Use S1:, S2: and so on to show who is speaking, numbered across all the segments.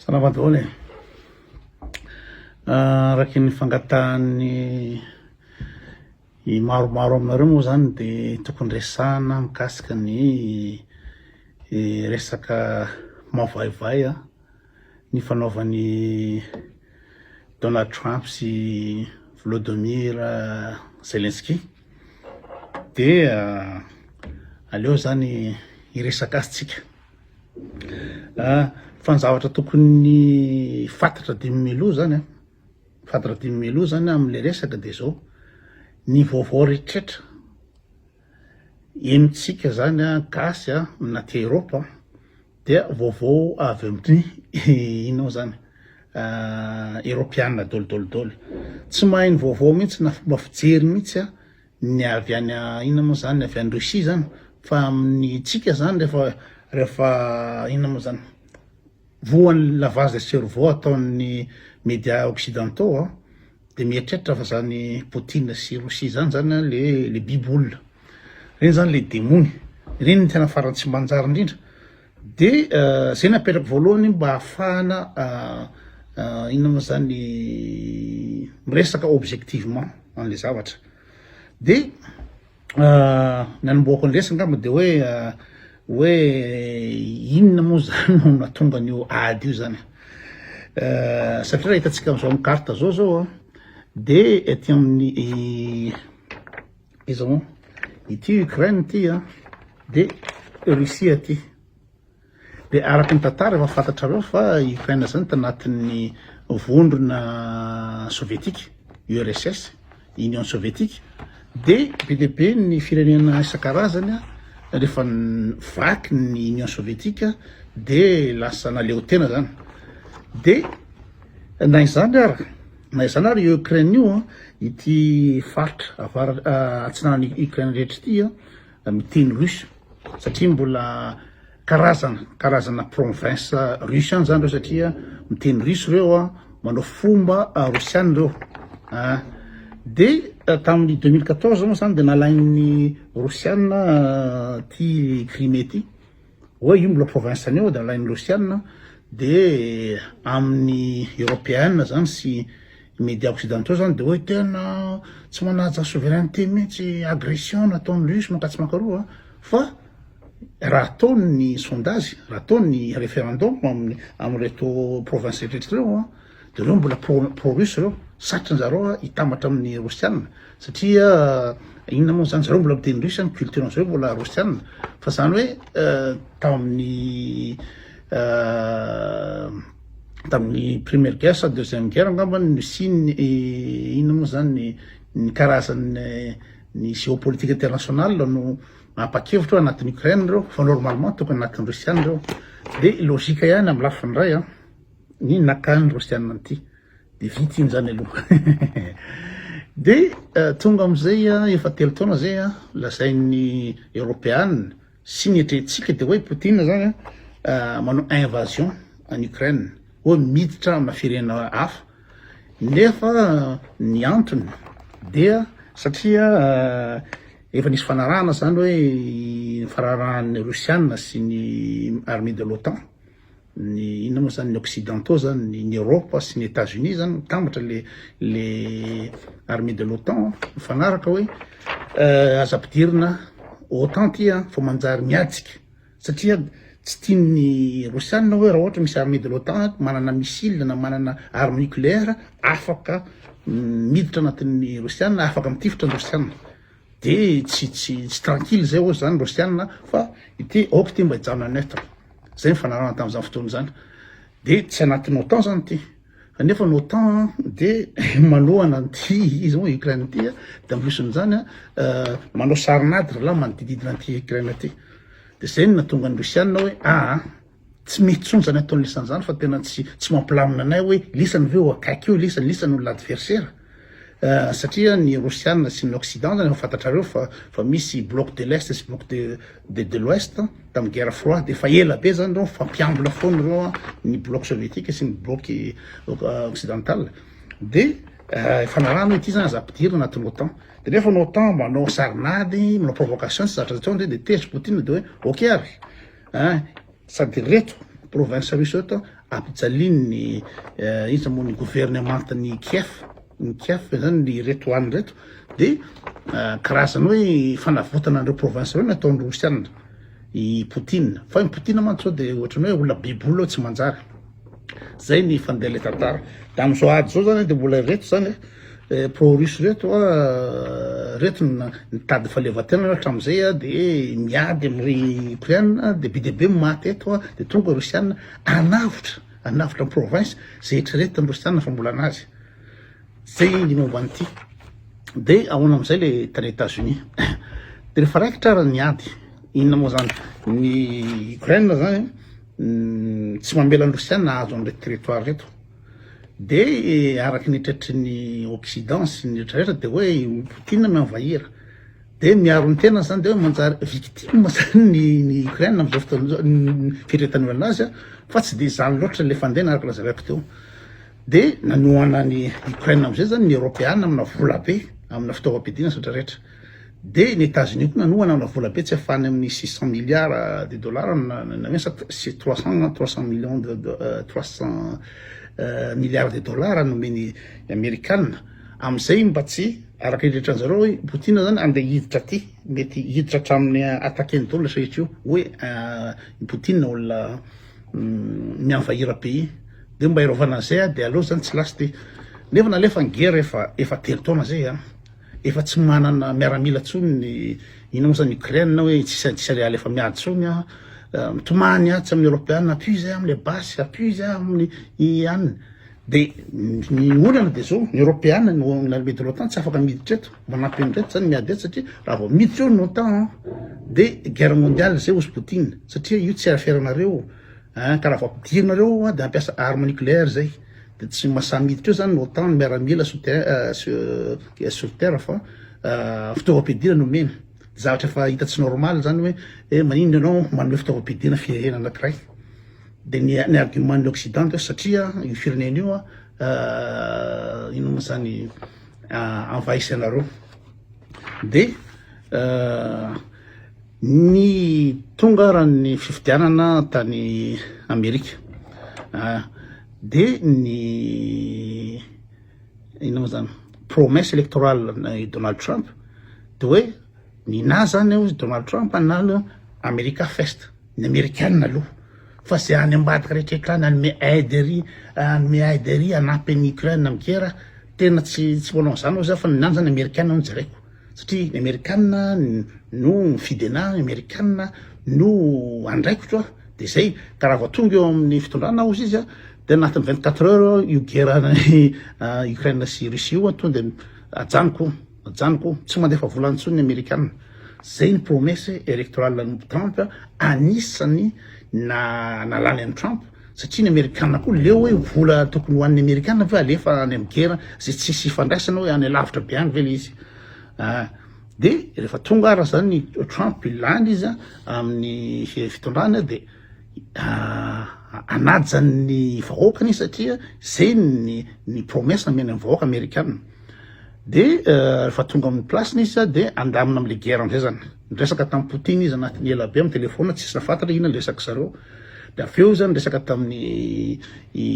S1: Salama daholo e. Araky ny fangatahan'ny maromaro aminareo moa zany de tokony resahana mikasika ny resaka mavaivay ny fanaovan'i Donald Trump sy Vladimir Zelensky de aleo zany hiresaka azy tsika. Fa ny zavatra tokony fantatra dimy mialoha zany an, fantatra dimy mialoha zany amle resaka de zao, ny vaovao rehetrretra henontsika zany an gasy an na aty Europe an dia vaovao avy amin'ny inona moa zany Eoropeana dôly dôly dôly, tsy mahay ny vaovao mihitsy na fomba fijery mihitsy an ny avy any inona moa zany ny avy any Russie zany fa amin'ny tsika zany rehefa rehefa inona moa zany voan'ny lavage de cerveau ataon'ny media occidentaux a de mieritreritra fa zany Poutine sy Russie zany zany le le biby olona reny zany le demony reny ny tena farany tsy manjary indrindra de zay napetrako voalohany mba ahafahana inona moa zany miresaka objectivement an'le zavatra de ny anombohako ny resaka angamba de hoe hoe inona moa zany no nahatonga an'io ady io zany satria raha hitantsika am'zao amy carte zao zao a de aty amin'ny iza moa ity Ukraine ity a de Russie aty De araka ny tantara efa fantatrareo fa i Ukraine zany tanatin'ny vondrona sovietika, URSS, Union Soviétique, de be dia be ny firenena isan-karazany rehefa vaky ny Union Soviétique de lasa naleo tena zany. De na izany ara, na izany ara io Ukraine io an, ity faritra avara- atsinanan'i Ukraine rehetra ity an, miteny russe satria mbola karazana karazana province russe ihany zany reo satria miteny russe reo a, manao fomba rosiana reo a, de tamin'ny 2014 moa zany de nalain'ny rosiana ty Crimée ty, hoe io mbola province an'io de nalain'ny rosiana de amin'ny européenne zany sy Media occidentaux zany de hoe tena tsy manaja souveraineté mihitsy, agression nataon'ny russe mankatsy mankaroa fa raha atao ny sondage, raha atao ny referendum amin'ny amin'ireto province rehetra ireo an, de reo mbola pro pro russe reo, satrin zareo hitambatra amin'ny rosiana satria inona moa zany zareo mbola miteny russe, ny culture zareo mbola rosiana fa zany hoe tamin'ny tamin'ny première guerre sa deuxième guerre angamba no nisian'ny inona moa zany ny ny karazan'ny ny géopolitique internationale no mampakevitra hoe anatin'ny Ukraine reo fa normalement tokony anatin'ny Rosiana reo de logique ihany amin'ny lafiny iray an ny nakan'ny Rosiana an'ity de vita iny zany aloha de tonga am'izay efa 3 taona zay an lazain'ny Eoropeana sy ny eritreretintsika de hoe Poutine zany a manao invasion any Ukraine hoe miditra amina firenena hafa nefa ny antony dia satria efa nisy fanarahana zany hoe ny faraharahan'ny Rosiana sy ny armée de l'OTAN ny inona moa zany ny occidentaux zany ny ny Europe sy ny Etats-Unis zany mitambatra le le armée de l'OTAN mifanaraka hoe aza ampidirina OTAN ty a fa manjary miady tsika satria tsy tian'ny Rosiana hoe raha ohatra misy armée de l'OTAN manana missile na manana arme nucléaire afaka miditra anatin'ny Rosiana afaka mitifitra ny Rosiana de tsy tsy tsy tranquille zay ozy zany Rosiana fa ity aoka ity mba hijanona neutre zay ny fanarahana tam'izany fotoana zany de tsy anatin'ny OTAN zany ty fa nefa ny OTAN de manohana an'ity izy moa Ukraine ty a de ampilosin'izany a manao sarinady rahalahy manodididina an'ity Ukraine ty de zay no nahatonga ny Rosiana hoe aa tsy mety tsony zany ataony lisany zany fa tena tsy tsy mampilamina anay hoe lisany ve ho akaiky eo lisany lisany olona adversaire satria ny Rosiana sy ny Occident zany efa fantatrareo fa fa misy bloc de l'Est sy bloc de l'Ouest tamin'ny guerre froide efa ela be zany reo fampiambina foana reo a ny bloc soviétique sy ny bloc occidental de fanarahana hoe ity zany aza ampidirina anatin'ny OTAN de nefa ny OTAN manao sarinady manao provocation sy zavatra ataony de tezitra Poutine de hoe ok ary a sady reto province russe reto. ampijalian'ny iza moa ny gouvernementan'i Kiev, ny Kiev zany ny reto any reto de karazany hoe fanavotana an'ireo province ireo nataon'ny Rosiana i Poutine, fa i Poutine mantsy zao de ohatran'ny hoe olona be bola tsy manjary, zay ny fandeha le tantara, de am'zao ady zao zany de mbola ireto zany pro russe reto a reto no nitady fahaleovantena hatram'izay a de miady am'ry Ukraine de be dia be maty eto a, de tonga Rosiana hanavotra hanavotra ny province zay eritreretin'ny Rosiana fa mbola anazy. Zay ny momba an'ity. De ahoana am'izay le tany Etats-Unis? De rehefa raikitra ary ny ady, inona moa zany? Ny Ukraine zany tsy mamela ny Rosiana hahazo an'ireto territoire reto. De araky ny eritreritry ny Occident sy ny rehetrarehetra de hoe i Poutine mi-envahir. De miaro ny tenany zany de hoe manjary victime zany ny ny Ukraine am'izao fotoana izao, ny fieritreretan'ny olona anazy fa tsy de izany loatra le fandehany araka lazalaiko teo. De nanohana an'i Ukraine am'izay zany ny Eoropeana amina vola be, amina fitaovam-piadiana sy retraretra. De ny Etats-Unis koa nanohana amina vola be tsy afahany amin'ny 600 milliards de dollars na na hoe sa sy 300 300 millions de 300 milliards de dollars nomeny Amerikana am'izay mba tsy araka eritreritran zareo hoe Poutine zany andeha hiditra aty, mety hiditra hatramin'ny attaquer-ny daholo retraretra io hoe i Poutine olona mi-envahir pays. De mba hiarovana an'izay ah de aleo zany tsy lasa ty. Nefa nalefa ny guerre efa efa 3 taona zay ah, efa tsy manana miaramila tsony ny ino moa zany Ukraine hoe tsisy tsisy ale alefa miady tsony ah, mitomany ah tsy amin'ny Eoropeana appui zay amle basy, appui zay amin'ny i anina. De ny olana de zao, ny Eoropeana no l'armée de l'OTAN tsy afaka miditra eto manampy an'ireto zany miady eto satria raha vao miditra eo ny OTAN de guerre mondiale zay hozy Poutine satria io tsy affaire anareo. An, ka raha vao ampidirinareo an de hampiasa arme nucléaire zay, de tsy mahasahy miditra eo zany ny OTAN, ny miaramila sous terre sur terre fa fitaovam-piadiana no omena, zavatra efa hita tsy normal zany hoe eh maninona ianao manome fitaovam-piadiana firenena anakiray, de ny ny argument ny occident de satria io firenena io an inona moa zany envahisse anareo, de Ny tonga ara ny fifidianana tany Amerika de ny inona moa zany promesse électorale ny Donald Trump de hoe ny nahy zany hozy Donald Trump na aloha America first, ny amerikana aloha fa zay any ambadika rehetrarehetra any hanome aide ery hanome aide ery hanampy an'i Ukraine amin'ny guerre tena tsy tsy manao an'izany hozy aho fa ny any zany amerikana no jereko. Satria ny amerikana no mifidy anah, ny amerikana no andraikitro a, de zay, ka raha vao tonga eo amin'ny fitondrana hozy izy a, de anatin'ny 24 heures io guerre any Ukraine sy Russie io a, tonga de ajanoko, ajanoko, tsy mandefa vola intsony ny amerikana, zay ny promesse électorale an'i Trump, anisany na nalany an'i Trump. Satria ny amerikana koa leo hoe vola tokony ho an'ny amerikana ve alefa any amin'ny guerre zay tsisy ifandraisana hoe any alavitra be any ve le izy. Ah, de rehefa tonga ara zany Trump lany izy amin'ny fitondrana de hanaja ny vahoakany izy satria zay ny ny promesse nomeny amin'ny vahoaka amerikana. De rehefa tonga amin'ny place-ny izy de handamina am'le guerre am'zay zany. Niresaka tamin'i Poutine izy anatin'ny ela be amin'ny telephone tsisy nahafantatra inona ny resak'i zareo. De avy eo izy niresaka tamin'i i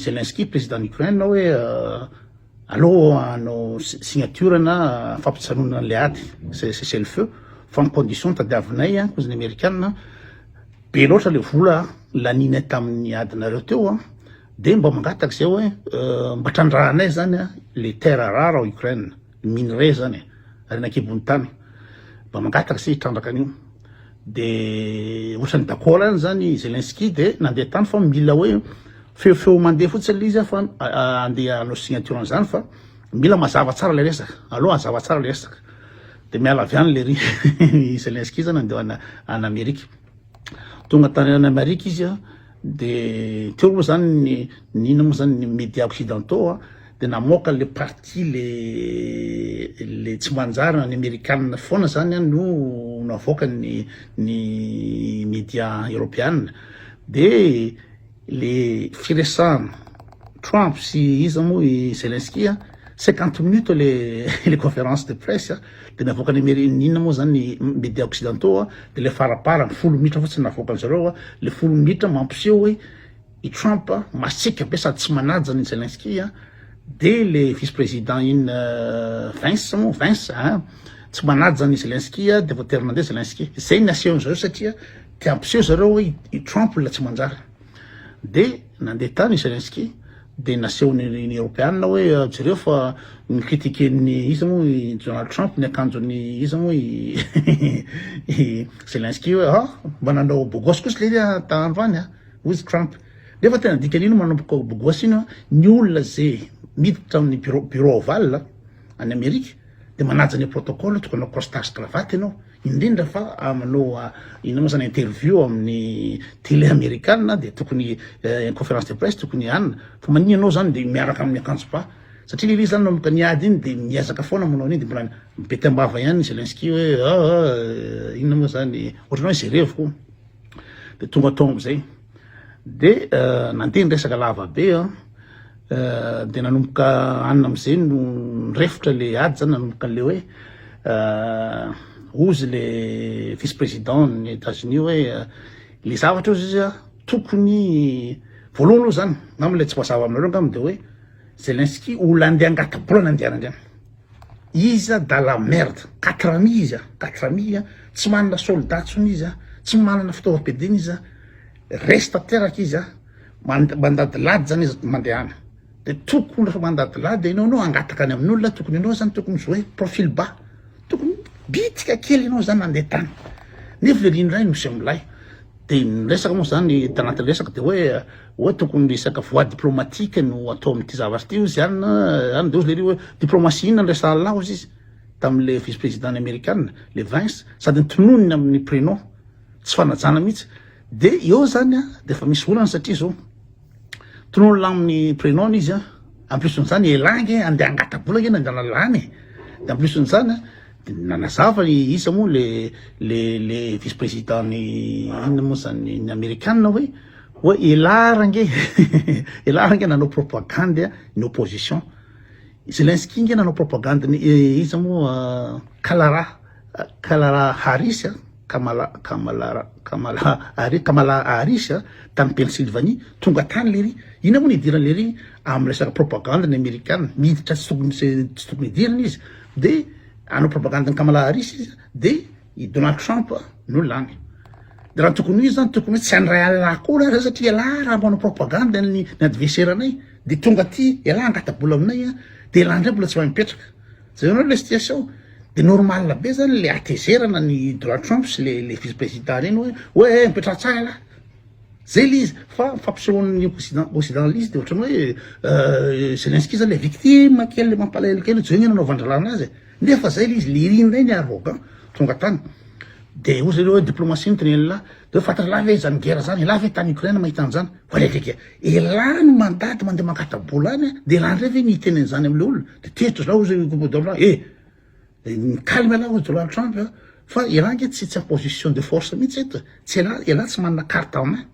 S1: Zelensky président ny Ukraine hoe aleo hanao signature na fampijanonana an'le ady cessez le feu fa ny condition tadiavinay an hozy ny amerikana be loatra le vola laninay tamin'ny adinareo teo an de mba mangataka zay hoe mba trandrahanay zany an le terre rare ao Ukraine minerai zany e, harena an-kibon'ny tany, mba mangataka sy hitrandraka an'io, de ohatran'ny d'accord any zany i Zelensky de nandeha tany fa mila hoe feofeo mandeha fotsiny le izy fa andeha hanao signature an'izany fa mila mazava tsara le resaka, aleo hazava tsara le resaka, de miala avy any le ry Zelensky zany andeha any any Amerika. Tonga tany any Amerika izy a, de teo moa zany ny ny inona moa zany ny media occidentaux a de namoaka le parti le le tsy manjary na ny amerikana foana zany a no navoaka ny ny media eoropeana de Le firesahana Trump sy iza moa i Zelensky a, 50 minutes le le conférence de presse a, de navoakan'ny Ameri- inona moa zany ny media occidentaux a, de le faraparany 10 minitra fotsiny navoakan-zareo a, le 10 minitra mampiseho hoe i Trump masiaka be sady tsy manaja an'i Zelensky a, de le vice président iny Vance moa Vance a, tsy manaja an'i Zelensky a, de voatery nandeha Zelensky, zay ny asehony zareo satria te hampiseho zareo hoe i Trump olona tsy manjary, de nandeha tany i Zelensky de nasehony ny eropeana hoe jereo fa ni-critiquer-n'ny iza moa i Donald Trump ny akanjon'ny iza moa i i Zelensky hoe ah mba nanao beau gosse kosa lery ah androany ah hoy izy Trump nefa tena dikan'iny manomboka beau gosse iny ny olona ze miditra amin'ny bureau bureau ovale any Amerika de manaja ny protocole tokony hanao costard sy cravate ianao Indrindra fa manao inona moa zany interview amin'ny télé amerikana dia tokony conférence de presse tokony hanina fa maninona ianao zany dia miaraka amin'ny akanjo ba satria le izy zany nanomboka niady iny dia miezaka foana manao an'iny dia mbola mibety am-bava ihany Zelensky hoe ah inona moa zany ohatran'ny hoe jerevoko dia tonga tao am'izay dia nandeha ny resaka lava be an Dia nanomboka anona amizay no nirefotra le ady zany nanomboka anle hoe hozy le vice président ny Etats Unis hoe le zavatra hozy izy a tokony voalohany aloha zany angamba le tsy mazava aminareo angamba de hoe Zelensky olona andeha angata-bola nandehanany any izy a dans la merde quatre mi izy a quatre mi a tsy manana soldat tsony izy a tsy manana fitaovam-piadiana izy a resy tanteraka izy a Mandadilady zany izy mandehana de tokony refa mandadilady enao enao hangataka any amin'olona tokony enao zany tokony jouer profil bas tokony bitika kely enao zany nandeha tany nefa le rindra iny miseho milay de miresaka moa zany tanatin'ny resaka de hoe hoe tokony resaka voie diplomatique no atao amin'ity zavatra ity ozy any any de ozy le ry hoe diplomatie inona no resahan'lah ozy izy tam'le vice président ny amerikana le Vance sady nitononiny amin'ny prénom tsy fanajana mihitsy De eo zany a de efa misy olana satria zao tononona amin'ny prénom izy a, en plus n'zany elah nge andeha hangata-bola nge nandana lany e, de en plus n'zany a de nanazava i iza moa le le le vice président ny inona moa zany ny amerikana hoe hoe elah range elah range nanao propagande ny opposition, Zelensky nge nanao propagande ny iza moa Kalara Kalara Harris a. Kamala Kamala Kamala Harris Kamala Harris a tany Pennsylvanie tonga tany lery inona moa ny idirany lery amin'ny resaka propagande ny amerikana miditra tsy tokony tsy tokony idirana izy de hanao propagande ny Kamala Harris izy de i Donald Trump no lany de raha tokony ho izy zany tokony hoe tsy handray Allah akory ary satria elah raha manao propagande ny ny adversaire anay de tonga aty elah angata-bola aminay a de elah ndray mbola tsy mahay mipetraka Jerenao le situation de normal be zany le hatezerana ny Donald Trump sy le le vice président reny hoe hoe eh mipetraha tsara ialahy zay le izy fa fampisehoan'ny occident occident le izy de ohatrany hoe Zelensky zany le victime kely le mampalahelo kely hoe jereo nanaovan-dralana azy e nefa zay le izy le iny ndray ny arrogant tonga tany de hoy zareo hoe diplomatie no tenen'lah de hoe fantatr'lah ve zany guerre zany elah ve tany Ukraine mahita an'zany fa le akaiky Elah no mandady mandeha mangata-bola any de elah ndray ve ny hiteny an'izany amle olona de tezitra zao ozy Donald eh mi-calme elah ozy Donald Trump a fa elah ange tsy tsy en position de force mihitsy eto e tsy elah elah tsy manana carte en main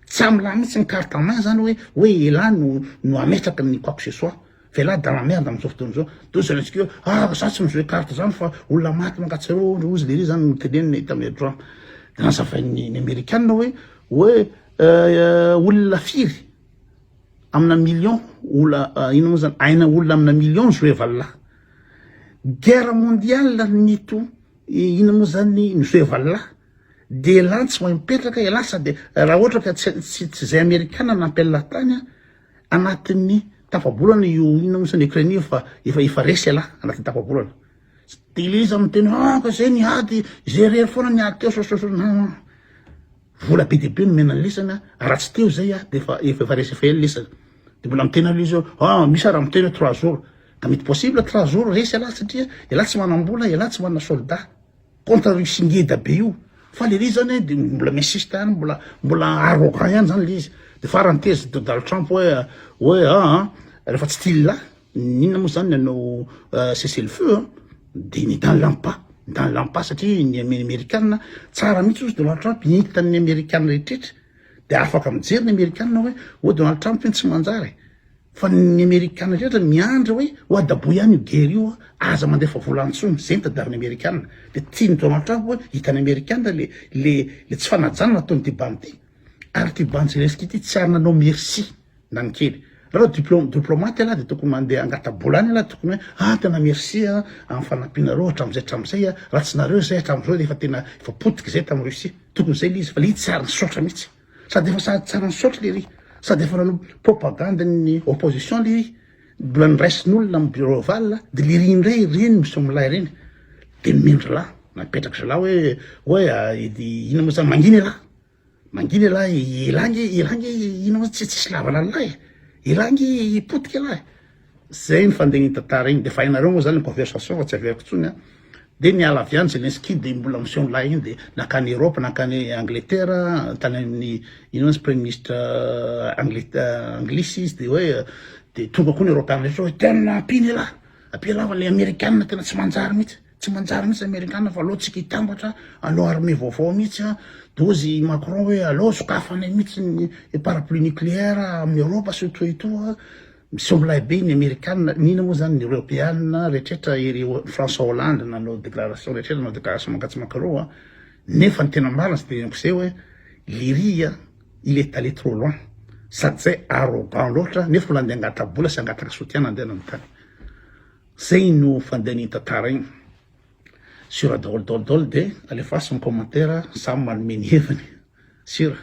S1: tsy amlah mihitsy ny carte en main zany hoe hoe elah no no hametraka ny quoi que ce soit fa elah dans la merde amzao fotoana zao de ozy Zelensky hoe ah za tsy mi-jouer carte zany fa olona maty mangatsiaro ozy lery zany noteneniny tamin'i Trump de nazavain'ny ny amerikana hoe hoe Olona firy amina million ola inona moa zany aina olona amina million ny jouer valala guerre mondiale nito inona moa zany ny jouer valala de elah tsy mahay mipetraka elah sady raha ohatra ka tsy tsy tsy zay amerikana nampy an'lah tany a anatin'ny tapabolana io inona moa zany Ukraine io fa efa efa resy elah anatin'ny tapabolana de le izy miteny ah ka zay ny ady zay rery foana ny ady teo sososo non Vola be dia be nomena an'i lisany a, raha tsy teo zay a de efa efa resy efa ela lisany, de mbola miteny aloha izy hoe ah misy ary miteny hoe trois jours, ka mety possible trois jours resy ialahy satria ialahy tsy manam-bola, ialahy tsy manana soldat contre Russie ngeda be io, fa le izy zany de mbola mi-insiste ihany, mbola mbola arrogant ihany zany le izy, de farany tezitra Donald Trump hoe hoe ah rehefa tsy tian'lah N'inona moa zany ny hanao cessez le feu an, de ny dans l'empa, dans l'empa satria ny amerikana tsara mihitsy ozy Donald Trump hitan'ny amerikana rehetrretra de afaka mijery ny amerikana hoe oa Donald Trump iny tsy manjary e, fa ny amerikana rehetra miandry hoe ho adaboy ihany io guerre io aza mandefa vola intsony, zay ny tadiavin'ny amerikana, de tian'i Donald Trump hoe hitan'ny amerikana le le le tsy fanajana nataon'ity bandy ity. Ary ity bandy Zelensky ity tsy ary nanao merci na ny kely. Raha diplôme diplomate ialahy dia tokony mandeha angata-bola any ialahy tokony hoe ah tena merci a amin'ny fanampianareo hatramin'izay hatramin'izay a, raha tsy nareo izay hatramin'izao dia efa tena efa potika izay tamin'i Russie. Tokony izay ilay izy fa ilay izy tsy ary nisaotra mihitsy. Sady efa sady tsara nisaotra lery, sady efa nanao propagande ny opposition lery, mbola niraisin'olona amin'ny bureau ovale de lery indray ireny miseho milay ireny de mendry lahy, napetraky zalahy hoe hoe inona moa zany mangina elah, mangina elah, elah nge elah nge inona moa tsy tsisy lavana an'lah e, elah nge potika elah e. Zay ny fandehan'iny tantara iny, de efa hainareo moa zany ny conversation fa tsy averiko intsony an. De niala avy any Zelensky de mbola miseho milay iny de nankany Europe, nankany Angleterre, tany amin'ny inona izy premier ministre Angleterre anglisy izy de hoe de tonga koa ny Europeana rehetra hoe tena ampiana elah, ampiana elah fa le Amerikana tena tsy manjary mihitsy, tsy manjary mihitsy Amerikana fa aleo tsika hitambatra, aleo armée vaovao mihitsy an, de hozy i Macron hoe aleo sokafanay mihitsy ny parapluie nucléaire amin'ny Europe surtout et tout an. Miseho milay be ny amerikana, ny inona moa zany ny eropeana rehetrretra ery François Hollande nanao déclaration rehetrretra nanao déclaration mankatsy mankaroa nefa ny tena marina tsy teneniko zay hoe lery a il est allé trop loin sady zay arrogant loatra nefa mbola andeha angata-bola sy angataka soutien nandeha nanontany zay no fandehan'iny tantara iny sur daholo daholo daholo de alefaso ny commentaire samy manome ny heviny sur.